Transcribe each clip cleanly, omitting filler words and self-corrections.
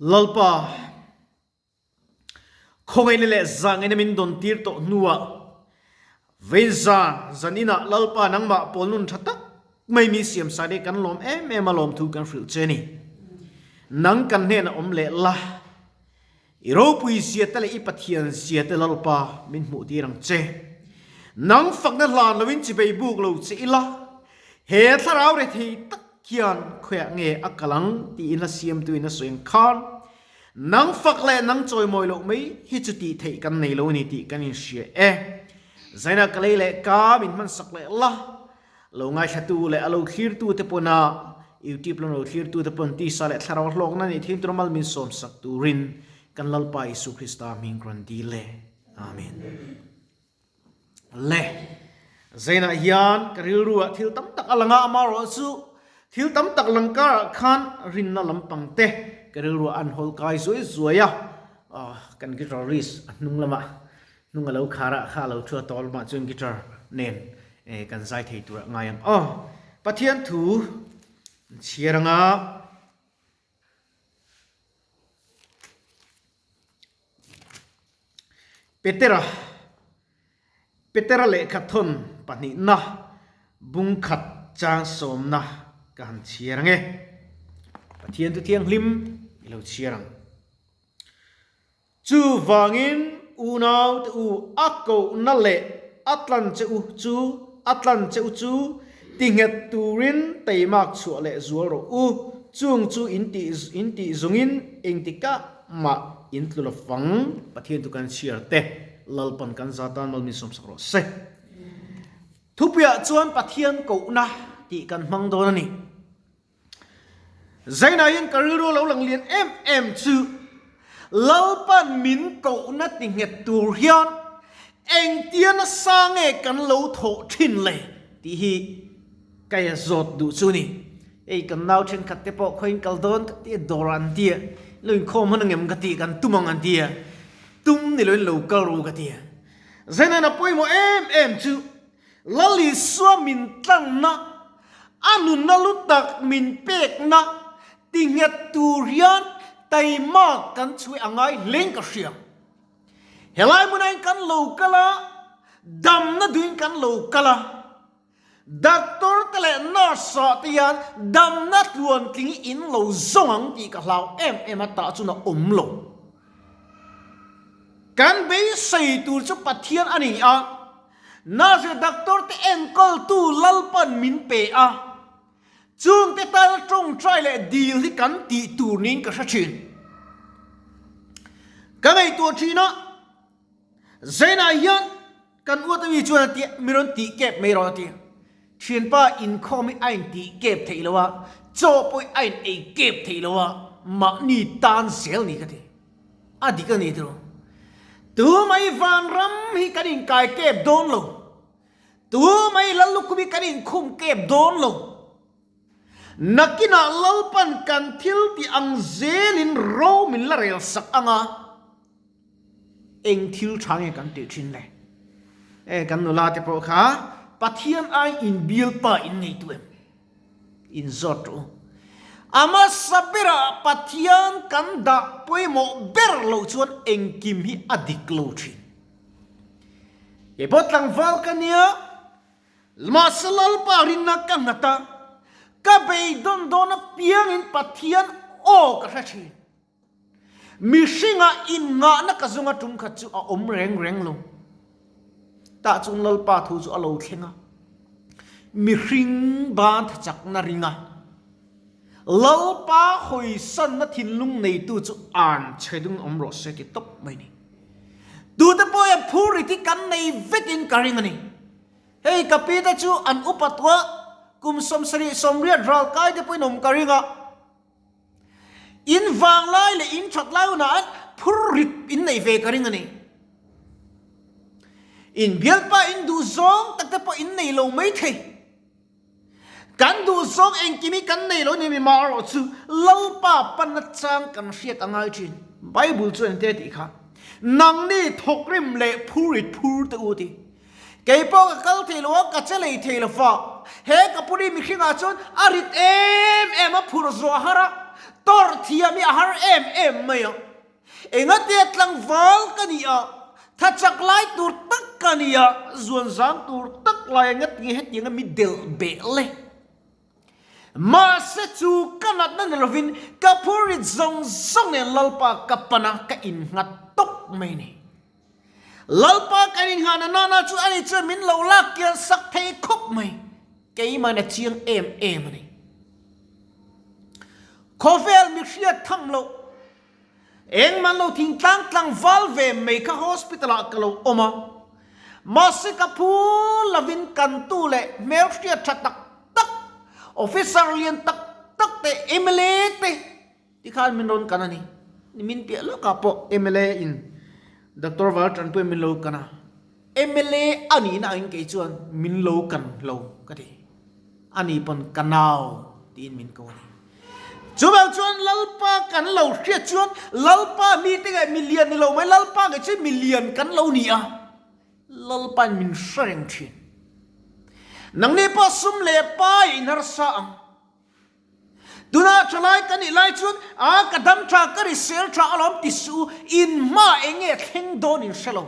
Lalpa, khawngaihna leh zahngaihna min dawn tir tawh hnuah Veinzan zaninah Lalpa nangmah pawl nun tha tak mai min siam sa leh kan lawm em em a lawmthu kan hrilh che a ni. Nang kan hnenah awm leh la, i ropui zia te leh i Pathian zia te Lalpa min hmuh tir ang che. Nang fakna hlan loin chibei buk lo che ila, he thlarau rethei tak hian khawiah nge a kal ang tiin hla siamtuin a sawi ang khan, Nang fak leh nang chawimawi loh mai hi chu tih theih kan nei lo a ni tih kan inhria e. Zaina ka lei leh ka min hmansak leh la, lo ngaithlatu leh a lo thlirtu te pawna YouTube lam lo thlirtu te pawn tisa leh thlarau hlawkna nih thing tur mal min sawmsak turin kan Lalpa Isu Krista hming rawn dil e. Amen. Le, Zainah hian ka rilruah thil tam tak a lang a, amaherawhchu thil tam tak lang karah khan rinna lampang te ka rilruah an hawl kai zuai zuai a, kan guitarist a hnung lamah hnung a lo khar a, kha a lo thu a tawh lamah chuan guitar nen kan zai thei turah ngai ang aw. Pathian thu an chhiar anga. Petera, Petera lehkhathawn pahnihna bungkhat chang sawmna ka han chhiar ang e. Pathian chu thianghlim i lo chhiar ang. Chuvangin unaute u a kohna leh a tlan che u chu a tlan che u chu tinghet turin teimak chhuah leh zual rawh u. Chung chu intih zungin engtikah Mah in tlu lo fang Pathian tu kan chhiar te Lalpan kan za tan mal min sawmsak rawh se. Thupuiah chuan Pathian kohna tih kan hmang dawn a ni. Zainain ka rilru lo lang lian em em chu Lalpan min kohna ti nghet tur hian engtia nasa nge kan lo thawh thin le tih hi ka ia zawt duh chu ni. Hei kan nau thenkhat te pawh khawiin kal dawn ka ti a, dawr an ti a, lo inkhawm hman angem ka ti, kan tum ang an ti a, tum ni loin lo kal ru ka ti a. Zainain a pawimawh em em chu Lal Isua min tlanna, a nunna lu tak min pekna ti nghet tur hian taimak kan chhuih a ngai hleng ka hria. Helai hmunain kan lo kal a, damna duhin kan lo kal a. Doctor te leh nurse ah te hian damna tluantling in lo zawng ang tih ka hlau em em a, tah chuan a awm lo. Kan beisei tur chu Pathian a ni a, nurse leh doctor te enkawltu Lalpan min pe a, chungte tana tawngtai leh dil hi kan tih tur niin ka hre thin. Ka ngaihtuah thin a, Zainah hian Kan uat ami chuan a ti a, mi rawn tih kep mai rawh a ti. Thianpa inkhawm hi a intih kep theih lo a, chaw pawh hi a in ei kep theih lo a, mahni tan zel ni ka ti. A dik a ni tiraw? Tu mai vanram hi kan inkai kep dawn lo, tu mai Lallukhum hi kan inkhum kep dawn lo. Nakinah Lalpan kan thil tih ang zelin ro min la rel sak ang a. Eng thil tha nge kan tih thin le? E, kan nula te pawh kha Pathian ai in bialpa in nei tu em? In zawt rawh u. A hmasa berah Pathian kan dah pawimawh ber loh chuan engkim hi a dik lo thin. Kei pawh tlangval ka nia, mahse Lalpa rinna ka nghat a, ka beidawn dawn apiangin Pathian aw ka hre thin. Mihringa inngahna ka zunga tum khat chu a awm reng reng lo. Tah chuan Lalpa thu chu a lo thleng a, mihring ban tha chakna ringa Lalpa hawisanna thinlung neitu chu an chhe dung awm rawh se ti tawp mai ni. Tute pawhin phurrit hi kan nei vekin ka ring a ni. Hei ka pi te chu an upa tuah kum 70 80 ral kai te pawhin awm ka ring a. In vang lai leh in that lai hunah an phur rit in nei ve ka ring a ni. In bialpa in duh zawng tak te pawh in nei lo mai thei. Kan duh zawng engkim hi kan nei lo ni mi mah erawh chu Lalpa panna chang kan hriat a ngai thin. Bible chuan engte tih kha, Nangni thawkrim leh phur rit phur te u ti. Kei pawh ka kal thei lo a, ka che lei thei lo fa. He ka puri mihringah chuan a rit em em a, phur zawh a har a. Tawrh thiam hi a har em em mai a. Engatia tlangval ka ni a, tha chak lai tur tak ka ni a, zuan zang tur tak lai a ngat nge hetianga mi delh beh le? Mahse chu ka natna ni lovin ka phurrit zawng zawng nen Lalpa ka pan a, ka innghat tawp mai ni. Lalpa kan inghahna nana chu ani chuan min lo lak kian sak thei khawp mai. Keimahna a chiang em em a ni. Khawvel mi hriat tham loh, engmah lo thingtlang tlangval ve mai kha hospital ah ka lo awm a. Mahse ka phu lovin kan tu leh hmelhriat tha tak tak, officer lian tak tak te, mla te, Tikhan min rawn kan a ni. Nimin piah lawkah pawh mla in Doctor Valtanpuia min lo kan a. Mla a nihna angin kei chuan min lo kan lo ka ti. Ani pawn ka nau tiin min ko a ni. Chuvang chuan Lalpa kan lo hriat chuan Lalpa mite nge milian ni lo mai Lalpa nge chu milian kan lo ni a. Lalpain min hre reng thin. Nangni pawh sum leh pai in harsa ang. Tunah thalai ka nih lai chuan a ka dam tha ka risel tha alawm ti suh u, in hma eng nge thleng dawn in hre lo.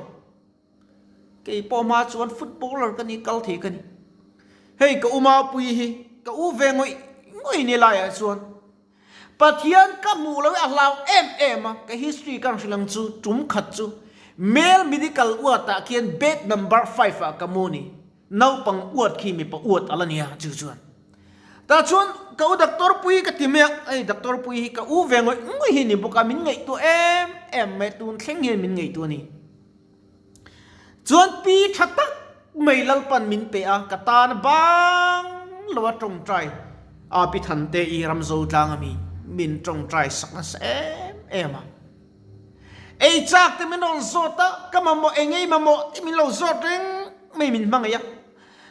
Kei pawh hma chuan footballer ka ni kal thei ka ni. Hei ka u Mapuii hi ka u ve ngawih ngawih ni laiah chuan Pathian ka hmuh lo hi a hlau em em a, ka history ka hrilh ang chu tum khat chu male medical ward ah khian bed number five ah ka mu ni. Naupang uat khi mipa uat a la nia chu chuan. Tah chuan ka u doctor pui ka ti mai a, hei doctor pui hi ka u ve ngawih ngawih hi ni bawk a, min ngaihtuah em em mai, tun thleng hian min ngaihtuah a ni. Chuan pi tha tak mai Lalpan min pe a, ka tan bang lo a tawngtai a pi Thante i Ramzo tlang a mi min tawngtai sak nasa em em a. Ei chak te min rawn zawt a, ka mamawh eng ei mamawh tih min lo zawt reng mai min hmangaih a.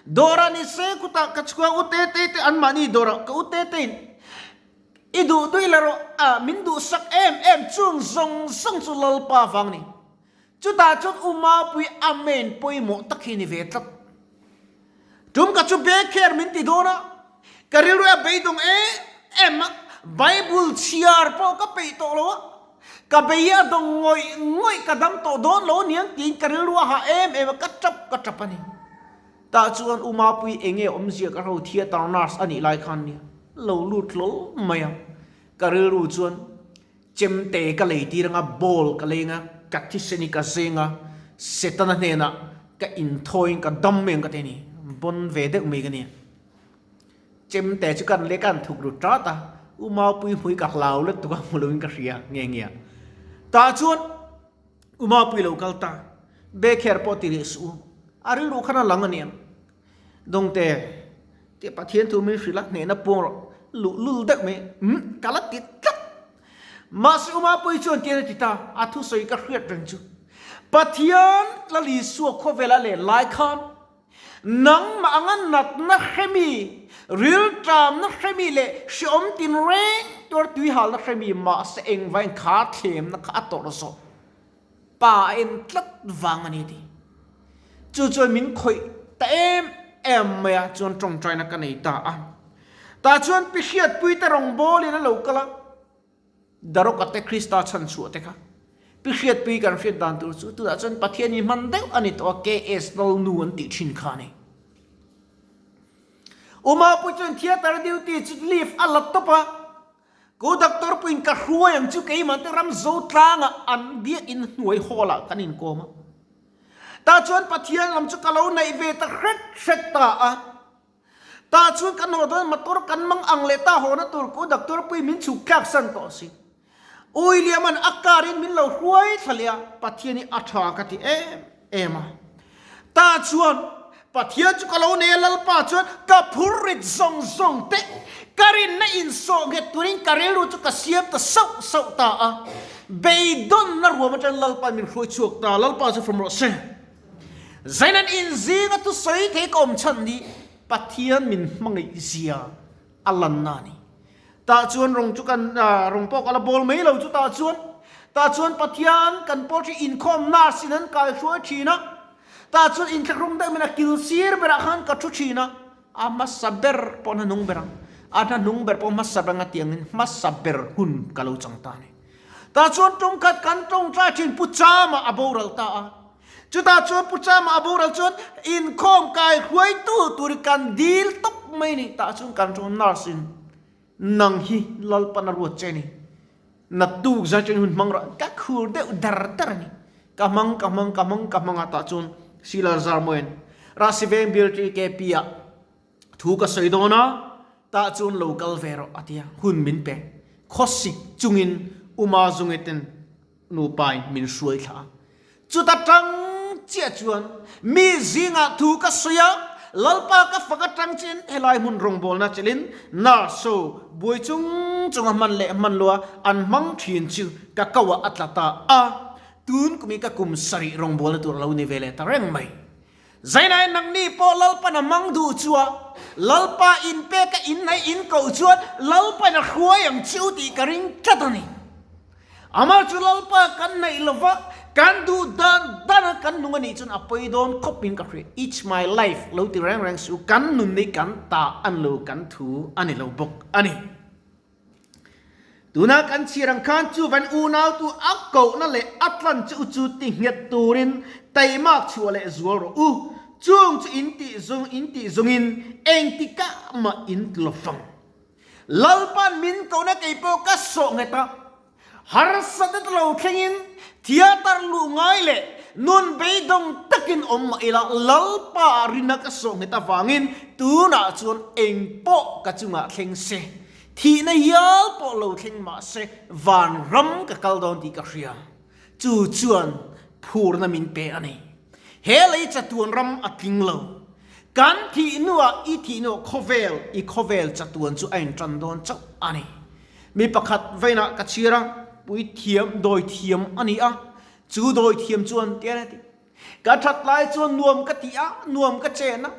Dawrah ni se kutah ka chhuak u Tetei te anmahni dawrah ka u Teteiin i duh duih la rawh a, min duhsak em em chung zawng zawng chu Lalpa vang ni. Chutah chuan U Mapui Amen pawimawh tak hi ni ve tlat. Tum ka chu Beker min ti dawn a, ka rilru a beidawng em em a, Bible chhiar pawh ka peih tawh lo a, ka bei a dawng ngawih ngawih ka dam tawh dawn lo aniang tiin ka rilru a hah em em a, ka tap ka tap a ni. Tah chuan U Mapui enge awmzia ka hro theatre nurse a nih lai khan nia lo lut hlawl mai a, ka rilru chuan Chemte ka lei tir anga, ball ka leng a, ka thisen hi ka zeng a, Setana hnenah ka inthawiin ka dam mai ang ka ti a ni, bawn ve deuh mai ka ni. Chemte chu kan leh ka han thuk ru tat a, U Maupui hmui ka hlau let tuk a, hmu loin ka hria nge nge a. Tah chuan U Maupui lo kal ta, Bekher pawh ti rih suh u, a rilru khan a lang a niang. Dawngte, tih Pathian thu min hrilh a, hnehna puang rawh, luh lul deuh mai, umm, ka la ti tlat. Mahse Umapui chuan tian a ti ta, a thusawi ka hriat reng chu. Pathian Lal Isua khawvela len lai khan, nangmah anga natna hremi, rilṭamna hremi leh hreawm tinreng tuar tuihalna hremi mahse engvangin kha thlemna kha a tawrh zawh. Pa a en tlat vang a ni ti. Chu chuan min khawih ta em em mai a, chuan tawngtaina ka nei ta a. Tah chuan Pi Hriatpui te rawngbawlin a lo kal a, Daroka te Krista chhan chhuah te kha. Pi Hriatpui kan hriat dan tur chu tunah chuan Pathian in hman deuh a ni tawh a, KS Lalnu an tih thin kha a ni. Umapui chuan theatre duty chu leave a la tawp a. Ko doctor puiin ka hruai ang chu keimah te ram zo tlangah an biakinn hnuai hall ah kan inkawm a. Tah chuan Pathian lam chu ka lo neih ve ta hret hret ta a. Tah chuan kan haw dawn motor kan mang ang leh ta haw na tur ko doctor pui min chhuk thlak san tawh si. William-a'n a car in min lo hruai thla leh a, Pathian hi a tha ka ti em em a. Tah chuan Pathian chu ka lo nei a, Lalpa chuan ka phur rit zawng zawng te ka rinna insawh nghet turin ka rilru chu ka siam ta sauh sauh ta a. Beidawnna ruam atang Lalpa min hruai chhuak ta, Lalpa chu fawm rawh se. Zainan inzinga thusawi thei ka awm chhan ni Pathian min hmangaih zia a lanna a ni. Tah chuan rawng chu kan rawng pawh ka la bawl mai lo chu tah chuan tah chuan Pathian kan pawl hi inkhawm nurse in an kai hruai thin a, tah chuan inthlahrung deuh min a kil sir berah khan ka thu thin a, a hmasa ber pawh na nung ber ang. A hnahnung ber pawh hmasa ber anga tiangin hmasa ber hun ka lo chang ta a ni. Tah chuan tawngkhat kan tawngtai thin Pu Chama a boral ta a. Chutah chuan Pu Chama a boral chuan inkhawm kai hruaitu tur kan dil tawp mai a ni. Tah chuan kan tawng nurse in nang hi Lalpan a ruat che a ni. Naktuk zan chuan hun hmang rawh ka khur deuh dar dar a ni. Ka hmang ka hmang ka hmang ka hmang a tah chuan Sheila Zarmoen Rahsiveng Bial TKP ah Thu ka sawi dawn a, tah chuan lo kal ve rawh a ti a, hun min pe. Khawsik chungin Uma Zungeten nupain min hruai thla a. Chuta tang chiah chuan mi zingah thu ka sawi a, Lalpa ka fak atang chiin helai hmun rawngbawlna chelin nurse ho buai chung chunga hman leh hman loa an hmang thin chu ka kauah a tla ta a, tun kumin ka kum sarih rawngbawlna tur a lo ni ve leh ta reng mai. Zainai nangni pawh Lalpan a hmang duh chua, Lalpa inpeka inhnaih in koh chuan Lalpan a hruai ang che u tih ka ring tlat a ni. Amah chu Lalpa kan hnaih lova, kan duh dan dan a kan nung a nih chuan a pawi dawn khawp in ka hria. It's my life lo ti reng reng suh u, kan nun hi kan ta a ni lo, kan thu a ni lo bawk a ni. Tuna kan chhiar ang khan chuvan unautu a kohna leh a tlan che u chu ti nghet turin taimak chhuah leh zual rawh u. Chung chu in tih zung in tih zungin engtikah mah in tlawfang. Lalpan min kohna kei pawh ka sawh nghet a. Harsatna te lo thlengin theatre luh ngai leh nun beidawng takin awm mah ila Lalpa rina ka sawh nghet avangin tunah chuan eng pawh ka chungah thleng se, thihna hial pawh lo thleng mah se vanram ka kal dawn tih ka hria. Chu chuan phurna min pe a ni. He lei chatuan ram a tling lo. Kan thih hnuah i thih hnuah khawvel i khawvel chatuan chu a intan dawn chauh a ni. Mi pakhat vainah ka chhiar a, puithiam dawithiam a ni a, chu dawithiam chuan tian a ti, Ka that lai chuan nuam ka ti a, nuam ka chen a,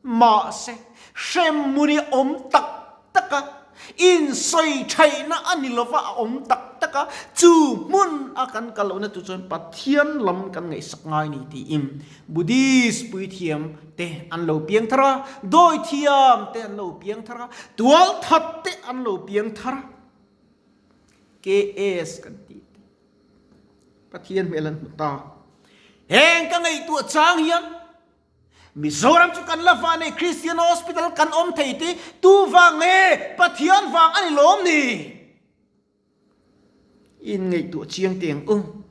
mahse hremhmun i awm tak tak a, insawi thaihna a ni lova a awm tak tak a, chu hmun a kan kal lohna tur chuan Pathian lam kan ngaihsak ngai ni tiin Buddhist puithiam te an lo piang thar a, dawithiam te an lo piang thar a, tualthat te an lo piang thar a. KS kan tih te Pathian hmel an hmu ta. Heng ka ngaihtuah chang hian Mizoram chu kan la va nei Christian Hospital kan awm thei te tu vang nge Pathian vang a ni lawm ni? In ngaihtuah chiang teng u.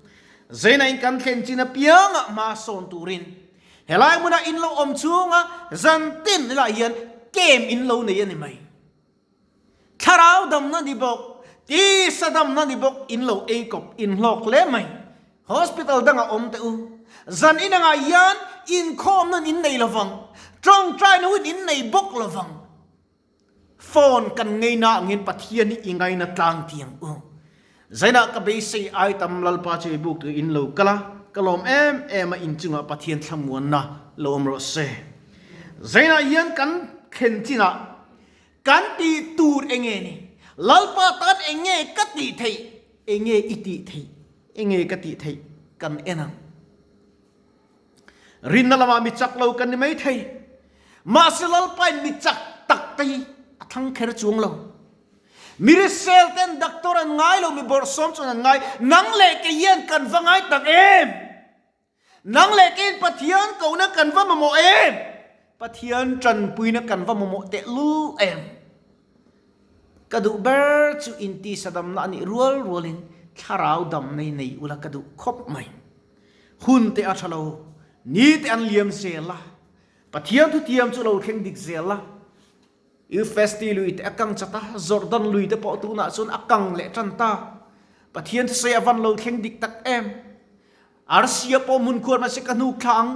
Zaina in kan thlen chin apiangah hma sawn turin helai hmunah in lo awm chhunga zan tin helaiah hian camp in lo nei a ni mai. Thlarau damna ni bawk, tisa damna ni bawk in lo ei kawp in hlawk hle mai. Hospital dangah awm teh u. Zan inangah hian inkhawmna hun in nei lovang, tawngtaina hun in nei bawk lovang. Phone kan ngeina angin Pathian hi i ngaina tlang tiang u. Zainah ka beisei ai tam Lalpa chu i buk tur in lo kal a, ka lawm em em a inchungah Pathian thlamuanna lo awm rawh se. Zainah hian kan thlen chinah kan tih tur enge ni? Lalpa tan enge ka tih theih? Enge i tih theih? Enge ka tih theih? Kan en ang. Rinna lamah mi chak lo kan ni mai thei. Mahse Lalpain mi chak tak te hi a thlang kher chuang lo. Mi risel ten doctor an ngai lo, mi bawrhsawm chuan an ngai. Nang leh kei hian kan va ngai tak em? Nang leh keiin Pathian kohna kan va mamawh em? Pathian tanpuina kan va mamawh tehlul em? Ka duh ber chu intisa damna a nih rual rualin thlarau damna hi nei ula ka duh khawp mai. Hun te a tha lo, ni te an liam zel a, Pathian thutiam chu lo thleng dik zel a, Eufesti lui te a kang chat a, Jordan lui te pawh tunah chuan a kang leh tan ta. Pathian thusawi a van lo thleng dik tak em? Arsia pawh hmun khuar mahse ka hnuk thla ang.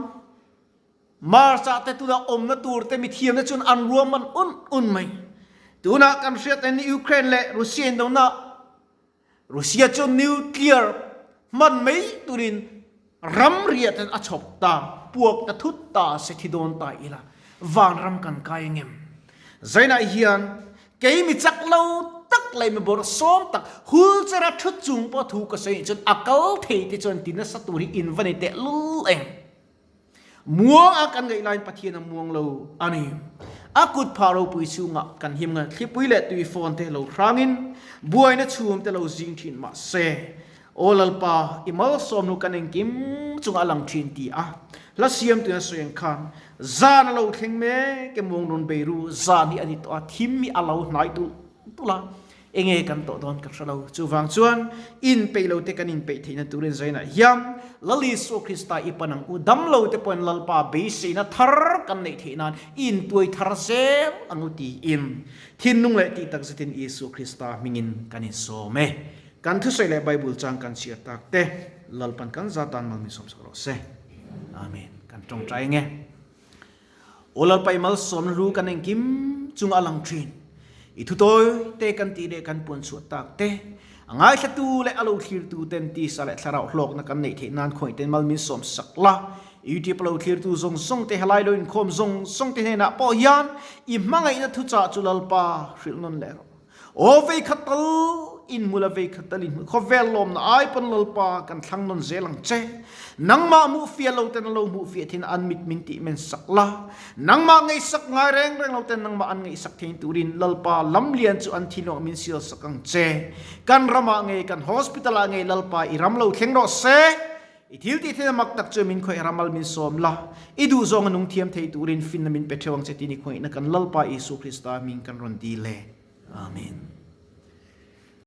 Mars-ah te tunah awmna tur te mithiamna chuan an ruahman un un mai. Tunah kan hriat en Ukraine leh Russia indona Russia chu nuclear hman mai turin ram riahten a chhawp ta, puak ta thut ta se thi dawn ta ila vanram kan kai angem? Zainah hian kei mi chak lo tak leh mi bawrh sawm tak hul chera thu chung pawh thu ka sawi nih chuan a kal thei te chuan ti nasa tur hi in va ni tehlul em? Muang a kan ngaih laiin Pathian a muang lo a ni. A kut phah ropui chungah kan him nge thlipui leh tui fawn te lo hrangin buaina chhum te lo zing thin mah se, Aw Lalpa, i malsawm nu kan engkim chungah a lang thin ti a hla siamtuin a sawi ang khan zan a lo thleng mek e muang rawn bei ru, zan hi a ni tawh a, thim hi a lo hnai tulh tulh a, Enge kan tawh dawn ka hre lo. Chuvang chuan inpeih lo te kan inpeih theihna turin zainah hian Lal Isua Krista i pan ang u. Dam lo te pawhin Lalpa beiseina thar kan neih theih nan i intuai thar zel ang u tiin thinlung leh tih tak zetin Isua Krista hmingin kan insawm e. Kan thusawi leh Bible chang kan chhiar tak te Lalpan kan za tan mal min sawmsak rawh se. Amen. Kan tawngtai enge. Aw Lalpa i malsawmna hlu kan engkim chunga a lang thin. I thu tawi te kan tih leh kan puan chhuah tak te, a ngaithlatu leh a lo thlirtu ten tisa leh thlarau hlawkna kan neih theih nan khawngaih ten mal min sawm sak la. YouTube a lo thlirtu zawng zawng te, helai lo inkhawm zawng zawng te hnenah pawh hian i hmangaihna thuchah chu Lalpa hrilh nawn leh rawh. Aw vei khat tal in hmu la vei khat tal in hmu khawvel lawmna ai pawn Lalpa kan thlang nawn zel ang che. Nangmah hmuh fiah lo ten a lo hmuh fiah thin an mit min tih men sak la. Nangmah ngaihsak ngai reng reng lo ten nangmah an ngaihsak thein turin Lalpa lamlian chu an thinlung ah min sial sak ang che. Kan ramah ngei kan hospital ah ngei Lalpa i ram lo thleng rawh se. I thil tih theihna mak tak chu min khawih ramal min sawm la, i duhzawng a nung thiam thei turin finna min pe theuh ang che tih ni khawngaihna kan Lalpa Isu Krista hming kan rawn dil e. Amen.